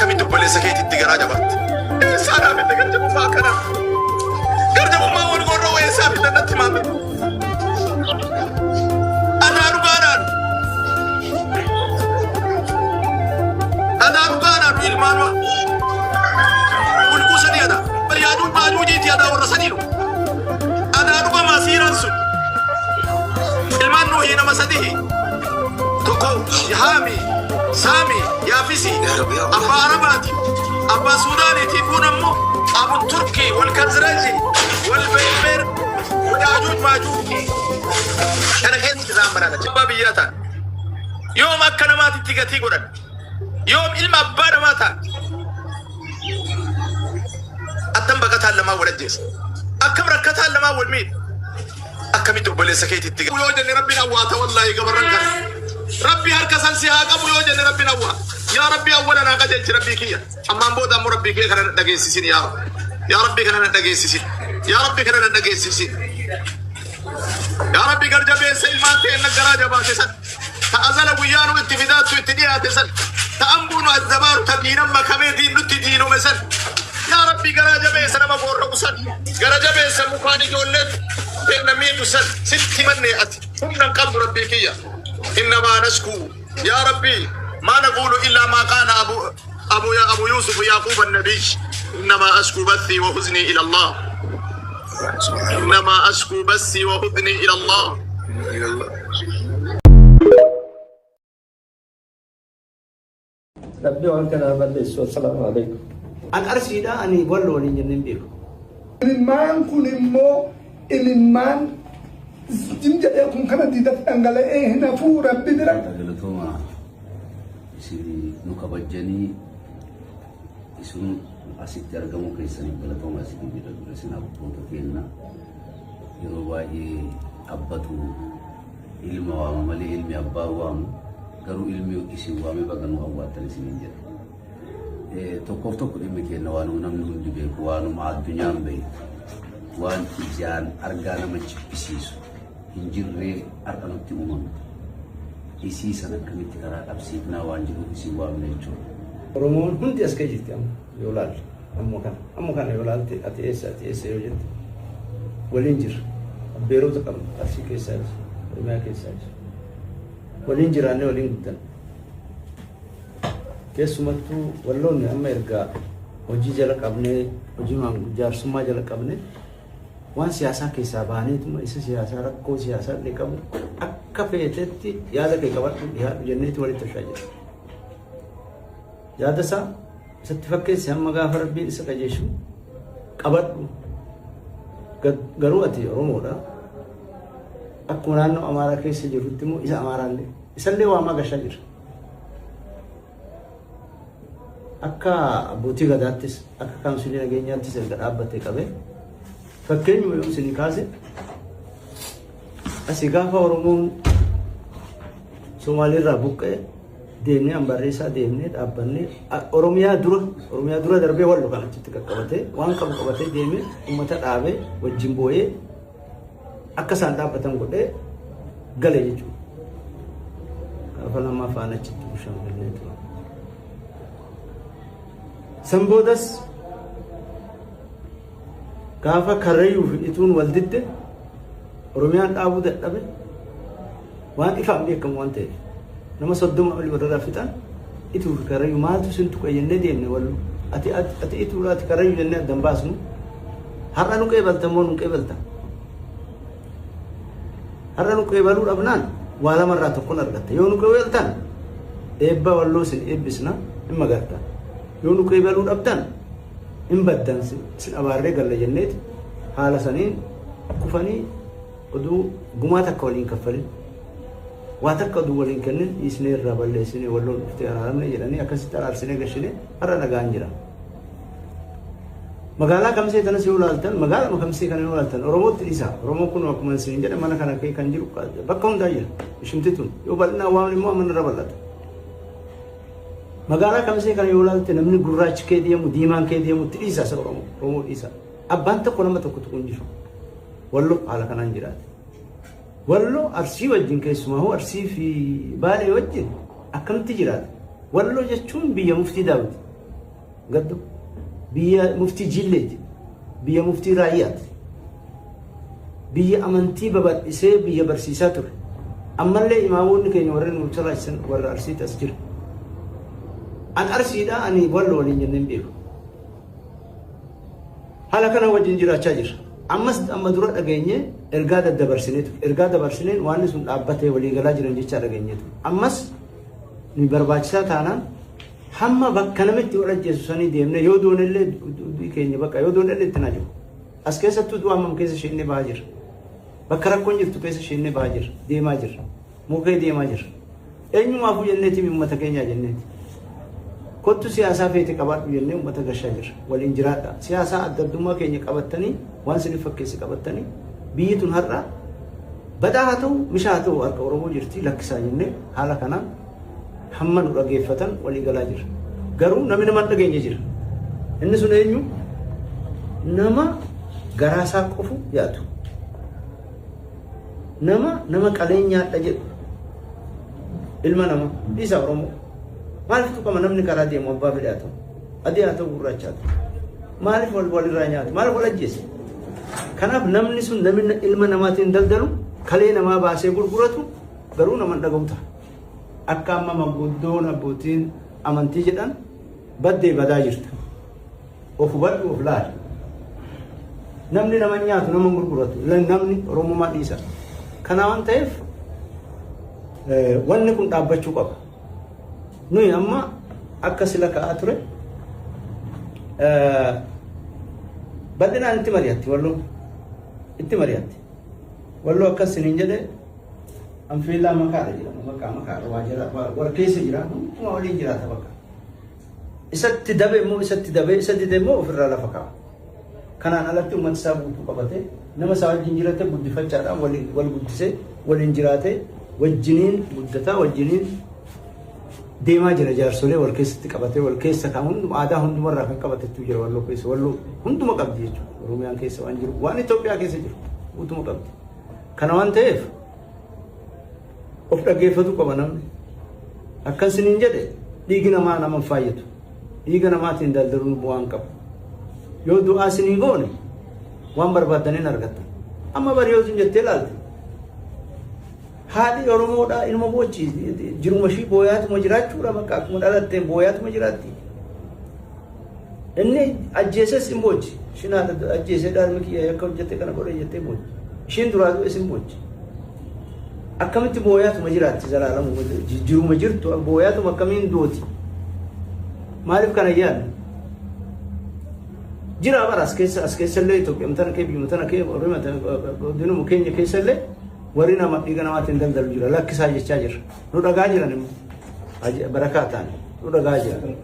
Akkamitti obboleessa keetitti garaa jabaatta? Eessaa naa fidde garjabummaa akkanaa? Garjabummaa wal gorra'u eessaa fidde natti himaa? Anaa dhugaadhaan. Anaa dhugaadhaan ilmaan bulguu sadii adaa. Yaajuuj maajuujiiti adaa warra sadiinu. Adaa dhugamaa siiraan sun. Ilmaan Nuuhii nama sadihi. Tokko Haami, Saami, Yaafisi, abbaa Arabaati, abbaa Suudaaniiti kun ammoo Abu Turkii, wal Kazraji, wal Beerbeer, Yaajuuj Maajuuj. Kana keessa isaan baraana. Abbaa biyyaa ta'an. Yoom akka namaatitti gatii godhan. Yoom ilma abbaa namaa ta'an. Attam baqataan lamaan wal ajjeesa. Akkam rakkataan lamaan wal miidha. Akkamitti obboleessa keetitti yoo jenne rabbiin awwaata wallaahi gabarran kana. Rabbi harka san si haa qabu yoo jenne rabbiin awwaata. Yaa Rabbi awwala naa qajeelchi Rabbii kiyya. Ammaan booda ammoo Rabbii kiyya kana na dhageessisin yaa Rabbi. Yaa Rabbi kana na dhageessisin. Yaa Rabbi kana na dhageessisin. Yaa Rabbi garjabeessa ilmaan teenna garaa jabaate san. Ta azala guyyaa nu itti fidaattu itti dhiyaate san. Ta ambuu nu azzabaaru ta diinan makamee diin nutti diinome san. Yaa Rabbi garaa jabeessa nama goorra'u san. Gara jabeessa mukaan ijoollee teenna miidhu san. Sitti manne ati humna hin qabdu Rabbii kiyya. Innamaa nashkuu. Yaa Rabbi maa naquulu illaa maa qaala abu abu ya abu Yusuf Yaquub annabiy. Innamaa ashkuu bathii wa huznii ila Allah. Innamaa ashkuu bathii wa huznii ila Allah. Rabbi waan kana haa balleessu. Assalaamu alaikum. An Arsiidha ani Wallo waliin jennee hin beeku. Imimmaan kun immoo imimmaan jim jedhee kun kana diidatti dhangala'ee hin hafuu rabbi bira. Galatooma isin nu kabajjanii isin asitti argamuu keessaniif galatooma isin jedha dura isin abboota keenna yeroo baay'ee abbatu ilma waama malee ilmi abbaa waamu garuu ilmi isin waamee baga nu awwaattan isiniin jedha. Tokkoof tokko dhimmi keenya waanuma namni hundi beeku waanuma addunyaan beektu waan ijaan argaa nama jibbisiisu hin jirree har'a nutti uumamte. Isii san akkamitti karaa qabsiifnaa waan jedhuuf isin waamne jechuudha. Oromoon hundi as kee jirti amma yoo laalle amma kana amma kana yoo laalte ati eessa ati eessa yoo jette waliin jirra. Abbeerota qabna Arsii keessaas Oromiyaa keessaas waliin jiraannee waliin guddanne. Keessumattuu walloonni amma erga hojii jala qabnee hojii jaarsummaa jala qabnee waan siyaasaa keessaa baaneetuma isa siyaasaa rakkoo siyaasaa illee qabu akka feetetti yaada kee qabadhu dhiyaadhu jenneeti walitti toshaa jira. Yaada isaa isatti fakkeessi hamma gaafa rabbiin isa qajeeshu qabadhu. Garuu ati Oromoodha. Akkuma naannoo Amaaraa keessa jirrutti immoo isa Amaaraallee isallee waamaa gashaa jira. Akka abbootii gadaattis akka kaawunsilii nageenyaattis erga dhaabbatee qabee fakkeenyuma yoo isinii kaase asii gaafa Oromoon Somaaliirraa buqqa'e deemnee ambarreessaa deemnee dhaabbannee Oromiyaa dura Oromiyaa dura darbee wallo kan achitti qaqqabatee waan qabu qabatee deemee uummata dhaabee wajjin boo'ee akka isaan dhaabbatan godhee gale jechuudha. Gaafa lammaffaan achitti bishaan gallee ture. San boodas gaafa Karrayyuu fi Ituun wal didde Oromiyaan dhaabuu dadhabe waan ifaan beekamu waan ta'eef nama 30 oli walirraa fixan Ituu fi Karrayyuu maaltu sin tuqa jennee deemne wallu ati ati Ituudha ati Karrayyuu jennee addan baasnu har'a nu qeebalta moo nu qeebalta har'a nu qeebaluu dhabnaan waa lamarraa tokkon argatta yoo nu qeebaltan eebba walloo sin eebbisna hin magarta yoo nu qeebaluu dhabdan hin baddan sin abaarree galla jenneeti haala saniin kufanii oduu gumaa takka waliin kaffalin waa takka oduu waliin kennin dhiisnee irraa balleessinee walloon dhuftee araaramne jedhanii akkasitti araarsinee gashinee har'a nagaan jira. Magaalaa Kamisee tanas yoo ilaaltan magaalama Kamisee kana yoo ilaaltan Oromootti dhiisa. Oromoo kun akkuma isin jedhe mana kana kee kan jiru bakka hundaa jira. Ishimti tun yoo bal'inaan waamne immoo mana irra bal'ata. Magaalaa Kamisee kana yoo ilaalte namni gurraachi kee deemu diimaan kee deemu itti dhiisa isa Oromoo. Oromoo dhiisa. Abbaan tokko nama tokko tuqu hin jiru. Wallo haala kanaan jiraate. Wallo Arsii wajjin keessumaa hoo Arsii fi Baalee wajjin akkamitti jiraate? Wallo jechuun biyya muftii daawwiti. Gaddo biyya muftii Jilleeti. Biyya muftii Raayyaati. Biyya amantii babal'isee biyya barsiisaa ture. Ammallee imaamonni keenya warreen nu salaachisan warra Arsiiti as jira. An Arsiidha, ani Walloo waliin jennee hin beeku. Haala kana wajjin jiraachaa jirra. Ammas amma dura dhageenye ergaa daddabarsinee ture. Ergaa dabarsineen waan sun dhaabbatee walii galaa jiran jechaa dhageenye ture. Ammas ni barbaachisaa taanaan hamma bakka namitti wal ajjeesu sanii deemnee yoo doonellee du'i keenya bakka yoo doonellee itti naa jiru. As keessattuu du'a hammam keessa isheenni bahaa jira. Bakka rakkoon jirtu keessa isheenni bahaa jira. Deemaa jira. Mukee deemaa jira. Eenyumaafuu jenneeti uummata keenyaa jenneeti. Kottu siyaasaa feete qabaadhu jennee uummata gashaa jira. Waliin jiraadha. Siyaasaa adda addummaa keenya qabattanii waan isin fakkeesse qabattanii biyyi tun har'a badaa haa ta'u mishaa haa ta'u harka Oromoo jirti lakkisaa jennee haala kanaan hamma nu dhageeffatan walii galaa jira. Garuu namni nama hin dhageenye jira. Inni sun eenyu? Nama garaasaa qofu yaadu. Nama nama qaleen nyaadha jedhu. Ilma nama dhiisa Oromoo. Maaliif tuqama namni karaa deemu abbaa fedhe haa ta'u? Adii haa ta'u gurraacha haa ta'u. Maaliif wal walirraa nyaatu? Maaliif wal ajjeesa? Kanaaf namni sun namni ilma namaatiin daldalu kalee namaa baasee gurguratu garuu nama hin dhaga'u ta'a. Akka amma manguddoon abbootiin amantii jedhan baddee badaa jirta. Of hubadhu of laali. Namni nama nyaatu nama gurguratu namni Oromummaa dhiisa. Kana waan ta'eef wanni kun dhaabbachuu qaba. Nuyi amma akka sila ka'aa ture bal'inaan itti mari'atti walloo itti mari'atti. Walloo akkas siniin jedhe anfiillaa makaadha jedhama maqaa makaadha waa jala wal keessa jira hundumaa waliin jiraata bakka. Isatti dabe immoo isatti dabee isa dide immoo ofirraa lafa kaa'a. Kanaan alatti uummata isaa guutuu qabatee nama isaa wajjin jirate guddifachaadhaan wal guddisee waliin jiraatee wajjiniin guddataa wajjiniin deemaa jira jaarsolee wal keessatti qabatee wal keessa kan hunduma aadaa hundumarraa kan qabatetu jira walloo keessa walloo hunduma qabdi jechuudha. Oromiyaan keessa waan jiru waan Itoophiyaa keessa jiru guutuma qabdi. Kana waan ta'eef of dhaggeeffatu qaba namni. Akkan siniin jedhe dhiigi namaa nama hin faayyatu. Dhiiga namaatiin daldaluun bu'aa hin qabu. Yoo du'aa sinii goone waan barbaaddan hin argattan. Amma bari yoo sun jettee ilaalte haadhi Oromoodhaa ilma boochi jiruma ishii booyaatuma jiraachuudha bakka akkuma dhalatteen booyaatuma jiraatti. Inni ajjeeses hin boochi. Ishiin haadha ajjeesee dhaalmi kiyya yakka hojjette kana godhe jettee boochi. Ishiin duraa du'es hin boochi. Akkamitti booyaatuma jiraatti zalaalamu jiruma jirtu booyaatuma akkamiin duuti. Maaliif kana yaadne? Jira bara as keessa as keessa illee Itoophiyaa tana kee biyyuma tana kee Oromiyaa tana godinuma keenya keessa illee warri nama dhiiga namaatiin daldalu jira lakkisaa jechaa jira. Nu dhagaa jiran immoo barakaa ta'an nu dhagaa jiran.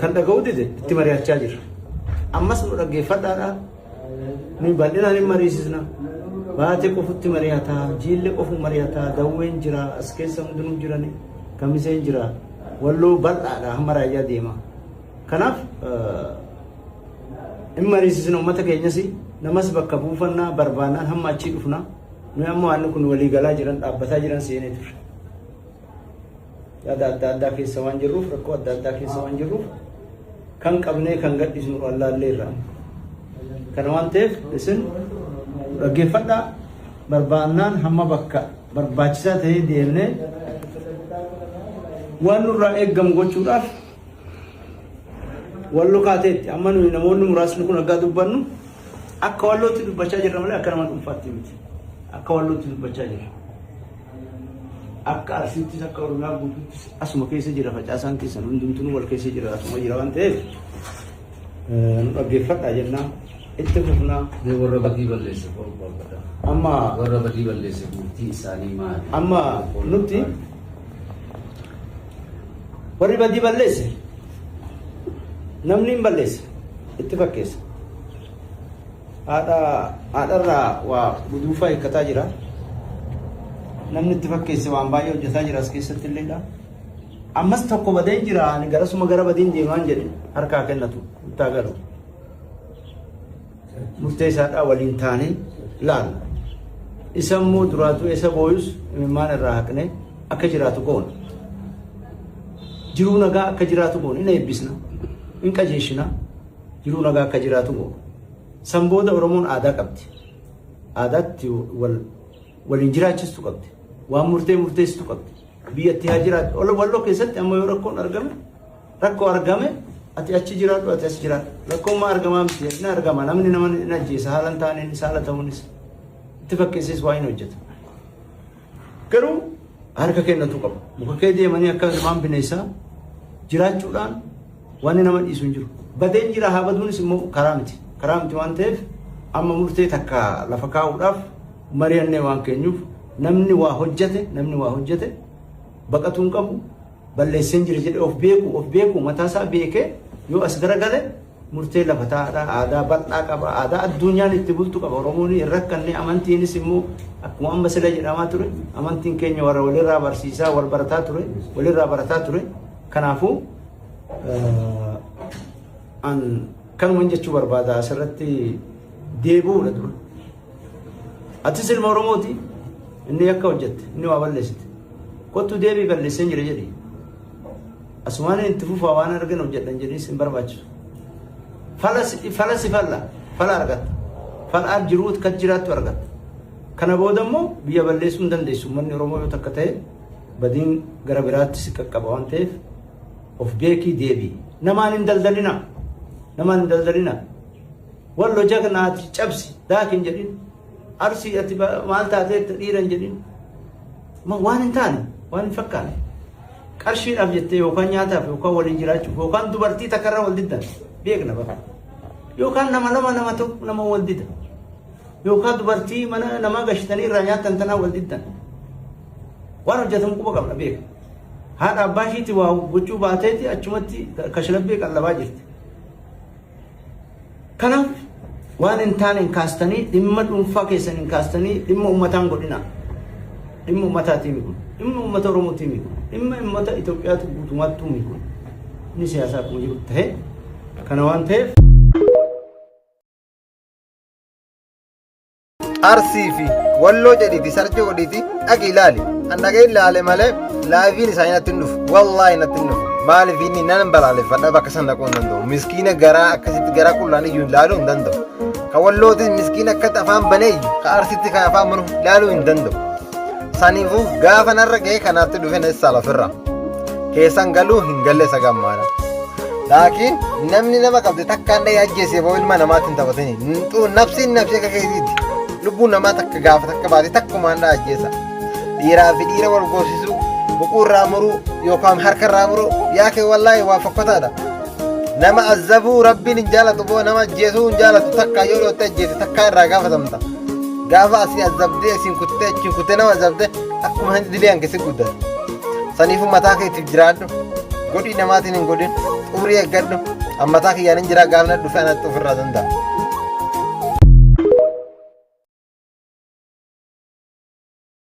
Kan dhaga'uu dide itti mari'achaa jira. Ammas nu dhaggeeffadhaadha. Nuyi bal'inaan hin mariisisna. Baatee qofutti mari'ataa, jiille qofu mari'ataa, dawween jira, as keessa hundinuu jirani, kamiseen jira. Walloo bal'aadha hamma raayyaa deema. Kanaaf hin mariisisna uummata keenyas namas bakka buufannaa barbaannaan hamma achii dhufna. Nuyi amma waan kun walii galaa jiran dhaabbataa jiran seenee turre. Yaada adda addaa keessa waan jirruuf rakkoo adda addaa keessa waan jirruuf kan qabnee kan gadhiisnu wallaalleerra. Kana waan ta'eef isin dhaggeeffadhaa barbaannaan hamma bakka barbaachisaa ta'ee deemnee waan nurraa eeggamu gochuudhaaf walloo kaateetti amma nuyi namoonni muraasni kun aggaa dubbannu akka wallootti dubbachaa jirra malee akka nama dhuunfaatti miti. Akka wallootti dubbachaa jirra. Akka Arsiittis akka Oromiyaa guutuuttis asuma keessa jira facaasaan keessan hundumtuu wal keessa jira asuma jira waan ta'eef nu dhaggeeffadhaa jennaa itti fufnaa. Mee warra badii balleesse barbaada. Amma Warra badii balleesse murtii isaanii maali? Amma nuti warri badii balleesse namni hin balleesse itti fakkeessa. Haadha haadharraa waa guduunfaa hiikkataa jira. Namni itti fakkeesse waan baay'ee hojjetaa jira as keessatti illeedha. Ammas tokko badee jira ani garasuma gara badiin deemaan jedhe harkaa kennatu murtaa galu. Murtee isaadhaa waliin taanee laalla. Isa immoo duraatu isa booyus imimmaan irraa haqnee akka jiraatu goona. Jiruu nagaa akka jiraatu goona hin eebbisna. Hin qajeeshina jiruu nagaa akka jiraatu goona. San booda Oromoon aadaa qabdi. Aadaatti wal waliin jiraachistu qabdi. Waan murtee murteessitu qabdi. Biyyatti haa jiraatu. Walloo keessatti amma yoo rakkoon argame rakkoo argame ati achi jiraadhu ati as jiraadhu. Rakkoon maa argamaa miti ni argama namni nama ni ajjeesa haala hin taaneenis haala ta'uunis itti fakkeessees waa hin hojjeta. Garuu harka kennatu qaba. Muka kee deemanii akka ilmaan bineensaa jiraachuudhaan wanni nama dhiisu hin jiru. Badeen jira haa baduunis immoo karaa miti. Karaa miti waan ta'eef amma murtee takka lafa kaa'uudhaaf mari'annee waan keenyuuf namni waa hojjete namni waa hojjete baqatuu hin qabu balleesseen jira jedhee of beeku of beeku mataa isaa beekee yoo as garagale murtee lafa taa'aadha aadaa bal'aa qaba aadaa addunyaan itti bultu qaba Oromoon hin rakkanne amantiinis immoo akkuma amma sila jedhamaa ture amantiin keenya warra walirraa barsiisaa wal barataa ture walirraa barataa ture kanaafuu an kanuman jechuu barbaada asirratti deebi'uudha dura. Atis ilma Oromooti inni yakka hojjette inni waa balleessite kottu deebii balleesseen jira jedhi asumaan itti fufaa waan argan hojjedhan jedhiis hin barbaachisu. Fala si falla fala argatta fala jiruu kan jiraattu argatta. Kana booda immoo biyya balleessuu hin dandeessu uummanni Oromoo yoo takka ta'e badiin gara biraatti si qaqqaba waan ta'eef of beekii deebii. Namaan hin daldalina namaan hin daldalina. Wallo jagna ati cabsi daaki hin jedhin. Arsii ati maal taateetta dhiira hin jedhin. Ma waan hin taane waan hin fakkaane. Qarshiidhaaf jettee yookaan nyaataaf yookaan waliin jiraachuuf yookaan dubartii takkarra wal diddan beekna bara. Yookaan nama lama nama tokko nama wal dida. Yookaan dubartii mana namaa gashitanii irraa nyaattan tanaa wal diddan. Waan hojjetamu quba qabna beeka. Haadha abbaa ishiitti waa gochuu baateeti achumatti kashlabbee qallabaa jirti. Kanaaf waan hin taane hin kaastanii dhimma dhuunfaa keessan hin kaastanii dhimma uummataa hin godhinaa. Dhimma uummataatii miti kun. Dhimma uummata Oromootii miti kun. Dhimma uummata Itoophiyaatu guutumaattuu miti kun. Inni siyaasaa akkuma jiru ta'e kana waan ta'eef. Arsii fi Walloo jedhiiti sarchi godhiiti dhaqi ilaali. An dhaqee ilaale malee laayiviin isaanii natti hin dhufu. Wallaahi natti hin dhufu. Maaliif inni nan balaaleffadha bakka san dhaquu hin danda'u. Miskiina garaa akkasitti garaa qullaan iyyuu ilaaluu hin danda'u. Ka Wallootis miskiina akkatti afaan banee iyyu ka Arsiitti kan afaan banu ilaaluu hin danda'u. Saniifuu gaafa narra ga'e kanaatti dhufe na issaala ofirraa. Keessan galuu hin galle isa gammaadha. Laakiin namni nama qabde takkaan dhahee ajjeesee boo ilma namaatti hin taphatini. Nafsiin nafsi akka keetiiti. Lubbuun namaa takka gaafa takka baate takkumaan dha ajjeesa. Dhiiraa fi dhiira wal goosisuu, boquu irraa muruu yookaan harka irraa muruu yaa kee wallaahi waa fokkataadha. Nama azabuu rabbiin hin jaalatu boo nama ajjeesuu hin jaalatu takkaa yoo dhootte ajjeese takkaa irraa gaafatamta. Gaafa asii azabdee asiin kuttee achiin kuttee nama azabde akkuma hin dilee hanqisi guddata. Saniifuu mataa keetiif jiraadhu. Godhii namaatiin hin godhin. Xurii eeggadhu. An mataa kiyyaan hin jiraa gaafna dhufe anatti ofirraa danda'a.